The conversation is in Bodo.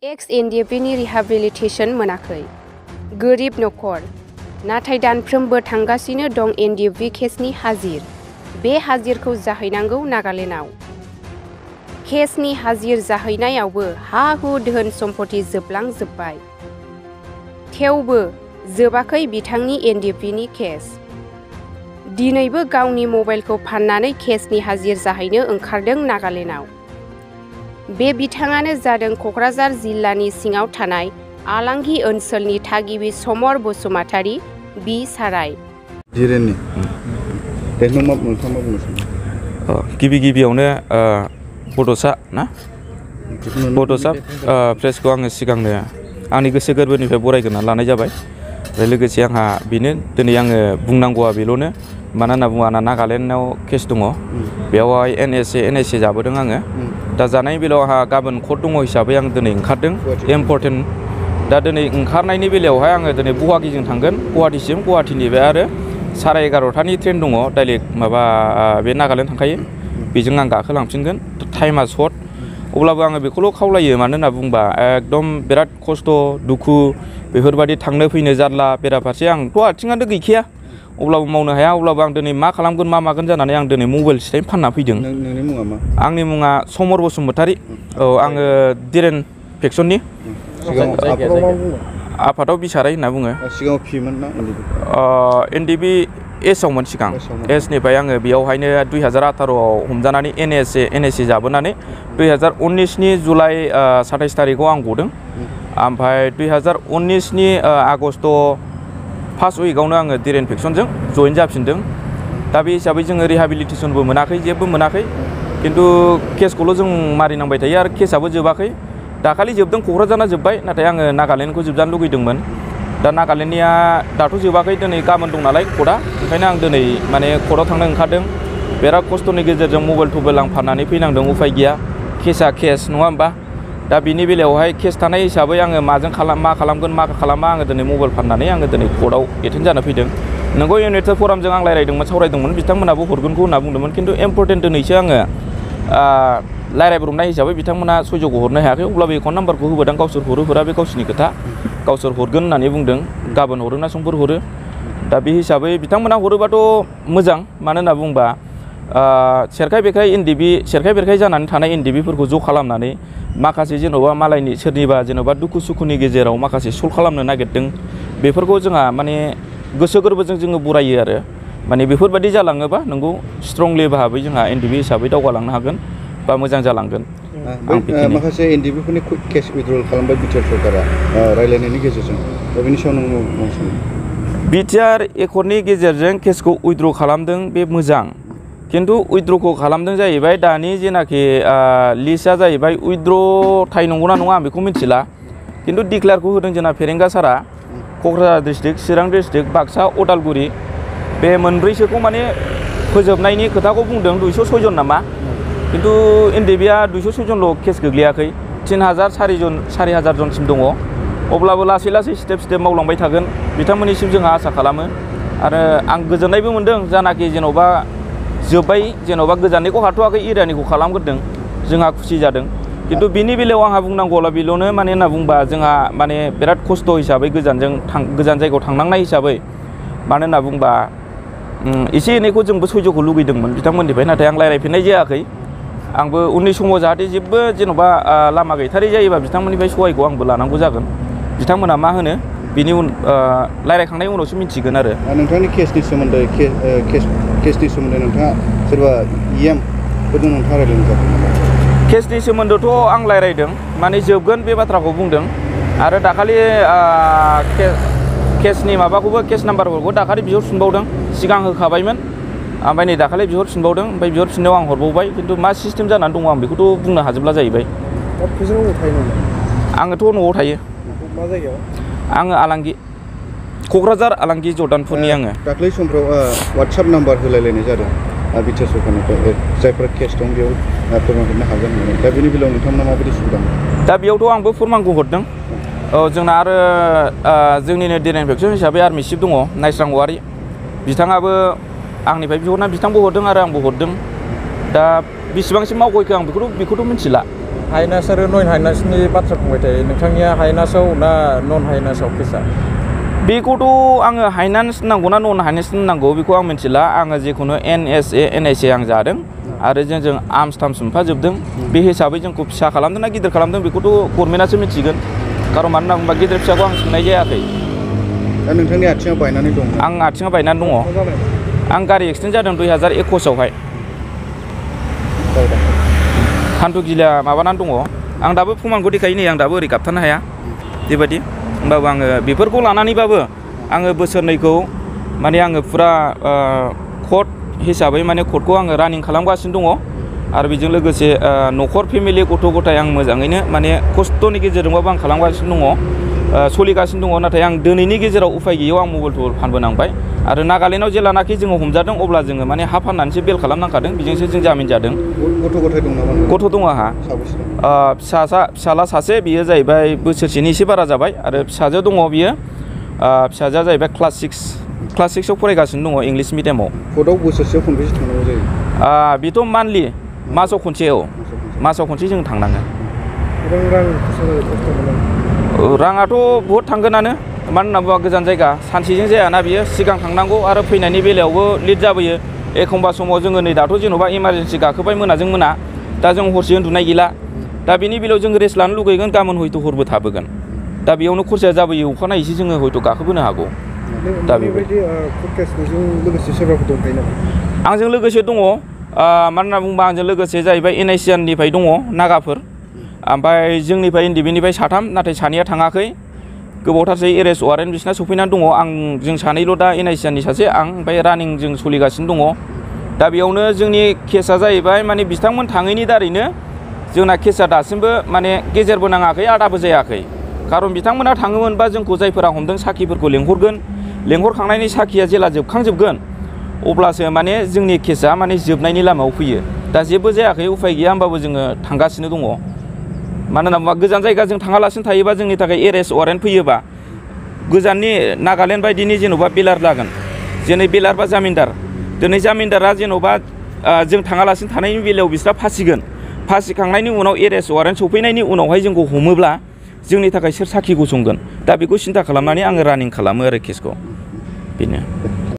एक्स एनडिएफबीनि रिहाबिलिटेसन मोनाखै। गोरिब नखर, नाथाय दानफ्रोमबो थांगासिनो दं एनडिएफबी केसनि हाजिर। बे हाजिरखौ जाहैनांगौ नागालेण्डआव। केसनि हाजिर जाहैनायावबो हा-हु धोन सम्पति जोबलांजोब्बाय। थेवबो जोबाखै बिथांनि एनडिएफबीनि केस। दिनैबो गावनि मबाइलखौ फाननानै केसनि हाजिर जाहैनो ओंखारदों नागालेण्डआव। बे बिथाङानो जादों क'क्राझार जिल्लानि सिङाव थानाय आलांगि ओनसोलनि थागिबि समर बसुमतारी बि साराय। गिबियावनो बड'सा ना बड'सा प्रेसखौ आङो सिगांनो आंनि गोसो गोरबोनिफ्राय बरायग्रोना लानाय जाबाय। लोगोसे आंहा बेनो दिनै आङो बुंनांगौआ बेल'नो। मानो होनना बुङोब्ला आंना नागालेण्डआव केस दङ। बेवहाय एनएसए जाबोदों आङो। दा जानाय बेलायाव आंहा गाबोन कर्ट दङ हिसाबै आं दिनै ओंखारदों। इम्परटेन्ट दा दिनै ओंखारनायनि बेलायावहाय आङो दिनै गुवाहाटिजों थांगोन। गुवाहाटिसिम गुवाहाटिनिफ्राय आरो 11:30नि ट्रेन दङ डाइरेक्ट माबा बे नागालेण्ड थांखायो। बेजों आं गाखोलांफिनगोन। टाइमा सर्ट अब्लाबो आङो बेखौल' खावलायो मानो होनना बुंबा एकदम बिराद खस्थ' दुखु बेफोरबायदि थांनो फैनो जारला बेराफारसे आंथ' आथिङानो गैखाया अब्लाबो मावनो हाया। अब्लाबो आं दिनै मा खालामगोन मा मागोन जानानै आं दिनै मबाइल सिटाइ फानना फैदों। नोंनि मुङा मा? आंनि मुङा समर बसुमतारी। औ आङो दिरेन फेक्सननि आफादाव बिसाराय होनना बुङो। सिगाङाव फिमोन ना एनडिएफबी एसआवमोन सिगां। एसनिफ्राय आङो बेयावहायनो 2018आव हमजानानै एनएसए जाबोनानै 2019नि जुलाइ 27 थारिखआव आं गदों। ओमफ्राय 2019नि आगस्ट 1 उइकआवनो आङो दिरेन फेक्सनजों जइन जाफिनदों। दा बे हिसाबै जोङो रिहाबिलिटेसनबो मोनाखै जेबो मोनाखै। खिन्थु केसखौल' जों मारिनांबाय थायो आरो केसआबो जोबाखै। दाखालि जोबदों क'क्राझारना जोब्बाय नाथाय आङो नागालेण्डखौ जोबजानो लुगैदोंमोन। दा नागालेण्डनिया दाथ' जोबाखै दिनै गाबोन दं नालाय कर्टआ। ओंखायनो आं दिनै माने कर्टआव थांनो ओंखारदों। बिराद खस्थ'नि गेजेरजों मबाइल थबाइल आं फाननानै फैनांदों उफाय गैया। केसआ केस नङा होमबा? दा बिनि बेलायावहाय केस थानाय हिसाबै आङो मा खालामगोन मा खालामा आङो दिनै मबाइल फाननानै आङो दिनै कर्टआव एटेन्ड जानो फैदों। नोंगौ इउनाइटेड फरामजों आं रायज्लायदोंमोन सावरायदोंमोन बिथांमोनाबो हरगोनखौ होनना बुंदोंमोन। खिन्थु इम्परटेन्ट दिनैसो आङो रायज्लायब्रबनाय हिसाबै बिथांमोना सयज'खौ हरनो हायाखै। अब्लाबो एकाउन्ट नाम्बारखौ होबोदों। गावसोर हरा बे गावसोरनि खोथा। गावसोर हरगोन होननानै बुंदों। गाबोन हरो ना समफोर हरो। दा बे हिसाबै बिथांमोना हरोबाथ' मोजां। मानो होनना बुंबा सेरखाय बेरखाय जानानै थानाय एनडिएफबिफोरखौ ज' खालामनानै माखासे जेन'बा मालायनि सोरनिबा जेन'बा दुखु सुखुनि गेजेराव माखासे सल्भ खालामनो नागिरदों। बेफोरखौ जोंहा माने गोसो गोरबोजों जोङो बरायो आरो माने बेफोरबायदि जालाङोबा नोंगौ स्ट्रंलि भाबै जोंहा एनडिएफबि हिसाबै दावगालांनो हागोन बा मोजां जालांगोन। माखासे एनडिएफबिफोरनि केस उइथड्रल खालामबाय बिटिआर सरकारा रायज्लायनायनि गेजेरजों। दा बेनि सायाव नों बिटिआर एकर्डनि गेजेरजों केसखौ उइथड्र खालामदों बे मोजां। खिन्थु उइथड्रखौ खालामदों जाहैबाय दानि जेनाखि लिस्टआ जाहैबाय उइथड्र थाइ नंगौना नङा आं बेखौ मिथिला। खिन्थु डिक्लेयारखौ होदों जोंना फेरेंगा सारा क'क्राझार डिस्ट्रिक्ट चिरां डिस्ट्रिक्ट बाक्सा उदालगुरि बे मोनब्रैसोखौ माने फोजोबनायनि खोथाखौ बुंदों। 206 जन नामा। खिन्थु एनडिएफबिआ 206 जनल' केस गोग्लैयाखै। 3,000-4,000 जनसिम दङ। अब्लाबो लासै लासै स्टेप मावलांबाय थागोन बिथांमोननिसिम जोंहा आसा खालामो। आरो आं गोजोननायबो मोनदों जानाखि जेन'बा जोब्बाय जेन'बा गोजाननिखौ हाथ'वाखै एरियानिखौ खालामग्रोदों जोंहा खुसि जादों। खिन्थु बिनि बेलायाव आंहा बुंनांगौला बेल'नो माने होनना बुंबा जोंहा माने बिराद खस्थ' हिसाबै गोजान जायगायाव थांनांनाय हिसाबै मानो होनना बुंबा एसे एनैखौ जोंबो सयज'खौ लुगैदोंमोन बिथांमोननिफ्राय नाथाय आं रायज्लायफिननाय जायाखै। आंबो उननि समाव जाहाथे जेबो जेन'बा लामा गैथारै जायोबा बिथांमोननिफ्राय सहायखौ आंबो लानांगौ जागोन। बिथांमोना मा होनो बिनि रायज्लायखांनायनि उनावसो मिथिगोन आरो। नोंथांनि केसनि सोमोन्दै नोंथाङा सोरबा इएमफोरजों नोंथाङा रायज्लायनो जागोन? केसनि सोमोन्दोथ' आं रायज्लायदों माने जोबगोन बे बाथ्राखौ बुंदों। आरो दाखालि केसनि माबाखौबो केस नाम्बारफोरखौ दाखालि बिहरफिनबावदों। सिगां होखाबायमोन ओमफ्राय नै दाखालि बिहरफिनबावदों। ओमफ्राय बिहरफिननायाव आं हरबावबाय। खिन्थु मा सिस्टेम जानानै दङ आं बेखौथ' बुंनो हाजोबला जाहैबाय। आङोथ' न'आव थायो। मा जायगायाव? आङो आलांगि क'क्राझार आलांगि जर्दानपुरनि आङो। दाख्लै समफ्राव वाट्सएप नाम्बार होलायलायनाय जादों बिटिआर सरकारनिफ्राय जायफोरा केस दं बेयाव फोरमान हरनो हागोन होननानै। दा बेनि बेलायाव नोंथांमोना माबायदि सुबिदा मोनो? दा बेयावथ' आंबो फोरमानखौ हरदों। औ जोंना आरो जोंनिनो दिरेन फेक्सन हिसाबै आर्मि चिफ दङ नायस्रां औवारि। बिथाङाबो आंनिफ्राय बिहरना बिथांबो हरदों आरो आंबो हरदों। दा बेसेबांसिम मावगयखो आं बेखौथ' मिथिला। हाइनास आरो नन हाइनासनि बाथ्रा बुंबाय थायो नोंथांनिया हाइनासाव ना नन हाइनासाव केसा बेखौथ' आङो हाइनान्स नांगौ ना नन हाइनान्स नांगौ बेखौ आं मिथिला आङो जिखुनु NSA आं जादों आरो जों आर्मस टार्मस मोनफाजोबदों बे हिसाबै जोंखौ फिसा खालामदों ना गिदिर खालामदों बेखौथ' गभर्नमेन्टआसो मिथिगोन खारन मानो होनना बुङोबा गिदिर फिसाखौ आं सोंनाय जायाखै दा नोंथांनि आथिङा बायनानै दं आं आथिङा बायनानै दङ आं गारि एक्सिडेन्ट जादों 2021आवहाय हान्थुगिला माबानानै दङ आं दाबो प्रमानखौ देखायो नै आं दाबो ओरै गाबथानो हाया बेबायदि होमबाबो आङो बेफोरखौ लानानैबाबो आङो बोसोरनैखौ माने आङो फुरा कर्ट हिसाबै माने कर्टखौ आङो रानिं खालामगासिनो दङ आरो बेजों लोगोसे न'खर फेमिलि गथ' गथाय आं मोजाङैनो माने खस्थ'नि गेजेरजोंबाबो आं खालामगासिनो दङ सोलिगासिनो दङ नाथाय आं दिनैनि गेजेराव उफाय गैयैयाव आं मबाइल फानबोनांबाय आरो नागालेण्डआव जेलानाखि जोङो हमजादों अब्ला जोङो माने हा फाननानैसो बेल खालामनांखादों बेजोंसो जों जामिन जादों गथ' गथाय दं नामा गथ' दङ आंहा फिसाला सासे बियो जाहैबाय बोसोरसेनि एसे बारा जाबाय आरो फिसाजो दङ बियो फिसाजोआ जाहैबाय क्लास 6आव फरायगासिनो दङ इंलिश मिडियामाव कर्टआव बोसोरसेयाव खनबेसे थांनांगौ जायो बेथ' मान्थलि मासाव खनसे मासाव खनसे जों थांनाङो राङाथ' बहुद थांगोनानो मानो होनना बुङोबा गोजान जायगा सानसेजों जायाना बियो सिगां थांनांगौ आरो फैनायनि बेलायावबो लेट जाबोयो एखमबा समाव जोङो नै दाथ' जेन'बा इमारजेन्सि गाखोबाय मोनाजों मोना दा जों हरसे उन्दुनाय गैला दा बेनि बेलायाव जों रेस्ट लानो लुगैगोन गाबोन हयथ' हरबो थाबोगोन दा बेयावनो खरसाया जाबोयो अखानायैसो जोङो हयथ' गाखोबोनो हागौ दा बेबायदि आंजों लोगोसे दङ मानो होनना बुङोबा आंजों लोगोसे जाहैबाय NICNनिफ्राय दङ नागाफोर ओमफ्राय जोंनिफ्राय NDBनिफ्राय 3 नाथाय सानैया थाङाखै गोबावथारसै एरेस्ट वारेन्ट बिसिना सफैनानै दङ जों सानैल' दा NICNनि सासे आं ओमफ्राय रानिं जों सोलिगासिनो दङ दा बेयावनो जोंनि केसा जाहैबाय माने बिथांमोन थाङैनि दारैनो जोंना केसा दासिमबो माने गेजेरबो नाङाखै आदाबो जायाखै खारन बिथांमोना थाङोमोनबा जोंखौ जायफोरा हमदों साखिफोरखौ लेंहरखांनायनि साखिया जेला जोबखांजोबगोन अब्लासो माने जोंनि केसा माने जोबनायनि लामायाव फैयो दा जेबो जायाखै उफाय गैया होमबाबो जोङो थांगासिनो दङ मानो होनना बुङोबा गोजान जायगा जों थाङालासिनो थायोबा जोंनि थाखाय एरेस्ट वारेन्ट फैयोबा गोजाननि नागालेण्ड बायदिनि जेन'बा बेलार लागोन जेनै बेलार बा जामिनदार दिनै जामिनदारा जेन'बा जों थाङालासिनो थानायनि बेलायाव बिस्रा फासिखांनायनि उनाव एरेस्ट वारेन्ट सफैनायनि उनावहाय जोंखौ हमोब्ला जोंनि थाखाय सोर साखि गसंगोन दा बेखौ सिन्था खालामनानै आङो रानिं खालामो आरो केसखौ बेनो